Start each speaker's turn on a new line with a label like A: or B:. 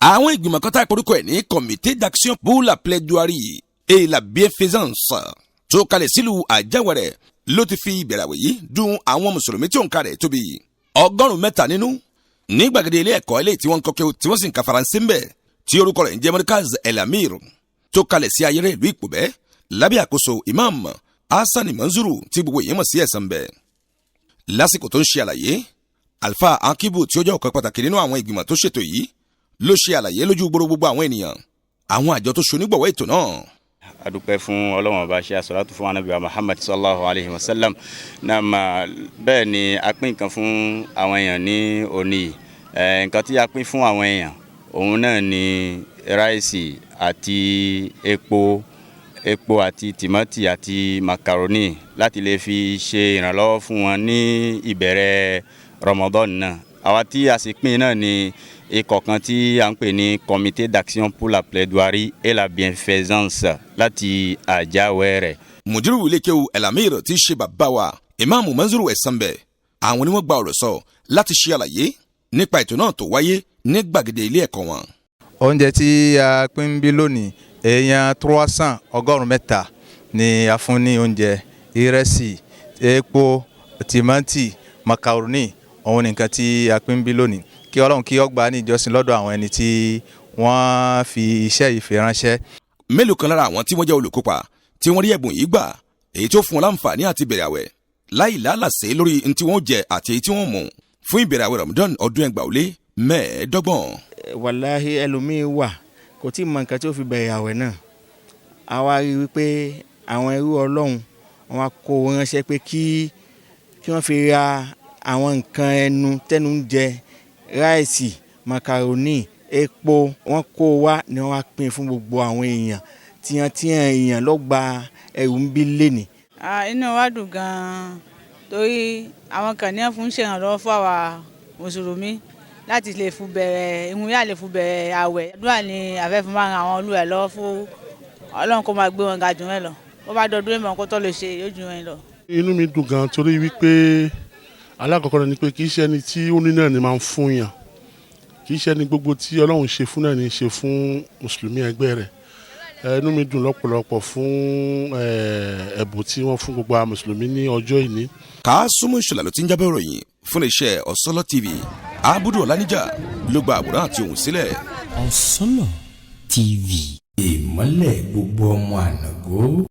A: Àwọn ìgbìmọ̀ kan tá a porúkọ ẹ̀ ní Comité d'action pour la plaidoirie et la bienfaisance tó kalẹ̀ sílùú Àjáwẹ̀rẹ̀ ló ti fi ìbẹ̀rẹ̀ àwẹ̀ yìí dùn àwọn mùsùlùmí tí òǹkà rẹ̀ tóbi 300 nínú ní gbàgede ilé ẹ̀kọ́ ilé tí wọ́n ń kọ́ kéwú tí wọ́n sì ń ka Faransé ń bẹ̀, tí orúkọ rẹ̀ ń jẹ́ Markaz El Amir, tó kalẹ̀ sí Ayéré, ìlú Ìpòbẹ́, lábẹ́ àkóso Imam Hasan Manzuru, tí gbogbo èèyàn mọ̀ sí Ẹ̀sán bẹ̀. Lásìkò tó ń ṣe àlàyé, Alfa Akibu, tí ó jẹ́ ọ̀kan pàtàkì nínú àwọn ìgbìmọ̀ tó ṣètò yìí, ló ṣe àlàyé lójú gbogbo àwọn ènìyàn àwọn àjọ tó ṣonígbọ̀wọ́ ètò náà.
B: Adúpẹ́ fún Ọlọ́run Ọba, ṣe àsàlátù fún Anabi wa Muhammad sallallahu alayhi wa sallam. Náà bẹ́ẹ̀ ni a pín nǹkan fún àwọn èèyàn ní òní yìí. Nǹkan tí a pín fún àwọn èèyàn, òun náà ni ráìsì àti epo àti tìmátì àti macaroni, láti lè fi ṣe ìrànlọ́wọ́ fún wọn ní ìbẹ̀rẹ̀ Ramadan náà. Àwa tí a sì pín náà ni ikọ̀ kan tí a ń pè ní Comité d'action pour la plaidoirie et la bienfaisance láti Àjáwẹ̀rẹ̀.
A: Mùdírù ilé kéwú Elamir, tí í ṣe bàbá wa Ìmáàmù Manzuru Ẹ̀sánbẹ̀, àwọn ni wọ́n gba ọ̀rọ̀ sọ láti ṣe àlàyé nípa ètò náà tó wáyé ní gbàgede ilé ẹ̀kọ́ wọn.
C: Oúnjẹ tí a pín ń bí lónìí, èèyàn 300, 300 ni a fún ní oúnjẹ. Ìrẹsì, epo, tìmátì, macaroni, òun ni nǹkan tí a pín ń bí lónìí. Kí Ọlọ́run kí ó gbà ní ìjọsìn lọ́dọ̀ àwọn ẹni tí wọ́n fi iṣẹ́ yìí fi ránṣẹ́.
A: Mélòó kan lára àwọn tí wọ́n jẹ́ olùkópa tí wọ́n rí ẹ̀bùn yìí gbà, èyí tó fún wọn láǹfààní àti bẹ̀rẹ̀ àwẹ̀ láì lálàsé lórí ntí tí wọ́n jẹ àti èyí tí wọ́n mú fún ìbẹ̀rẹ̀ àwẹ̀ Ramadan ọdún 2025.
D: Wàláhí, ẹlòmíín wà kò tí ì mọ nǹkan tí ó fi bẹ̀rẹ̀ àwẹ̀ náà. A wá rí wípé àwọn ẹrú Ọlọ́run wọn á kó ránṣẹ́ pé kí wọ́n fi ra àwọn nǹkan ẹnu tẹ́nu ń jẹ, ráìsì, macaroni, epo. Wọ́n kó wá ni wọ́n wá pín fún gbogbo àwọn èèyàn tíyan èèyàn ló gba ẹrù ń bí lénìí.
E: Inú wa dùn gan-an torí àwọn kan ní wọ́n fún ṣèrànlọ́wọ́ fún àwa mùsùlùmí láti lè fún bẹ̀rẹ̀ ìhun yà lè fún bẹ̀rẹ̀ àwẹ̀. Àdúrà ni àfẹ́ fún máa ran àwọn olúwẹ̀ lọ́wọ́ fún Ọlọ́run kó máa gbé wọn ga jù wọn lọ. Bó bá dọdún ìmọ̀ kó tó lè ṣe yóò jù wọn lọ.
F: Inú mi dùn gan torí wípé alákọ̀ọ́kọ́ ni pé kì í ṣe ẹni tí ó ní náà ni máa ń fún yàn, kì í ṣe ẹni gbogbo tí Ọlọ́run ṣe fún náà ni ṣe fún mùsùlùmí ẹgbẹ́ rẹ̀. Inú mi dùn lọ́pọ̀lọpọ̀ fún ẹ̀bùn tí wọ́n fún gbogbo àwọn mùsùlùmí ní ọjọ́ ìní.
A: Kásùmù Ìṣọ̀lá ló ti ń jábọ̀ ìròyìn fún iléeṣẹ́ Ọ̀sọ́lọ́ TV. Abudu Ọ̀lànìjà ló gba àwòrán àti ohùn sílẹ̀.
G: Ọ̀sọ́lọ̀ TV.
H: Ìmọ́lẹ̀ gbogbo ọmọ ànàgó.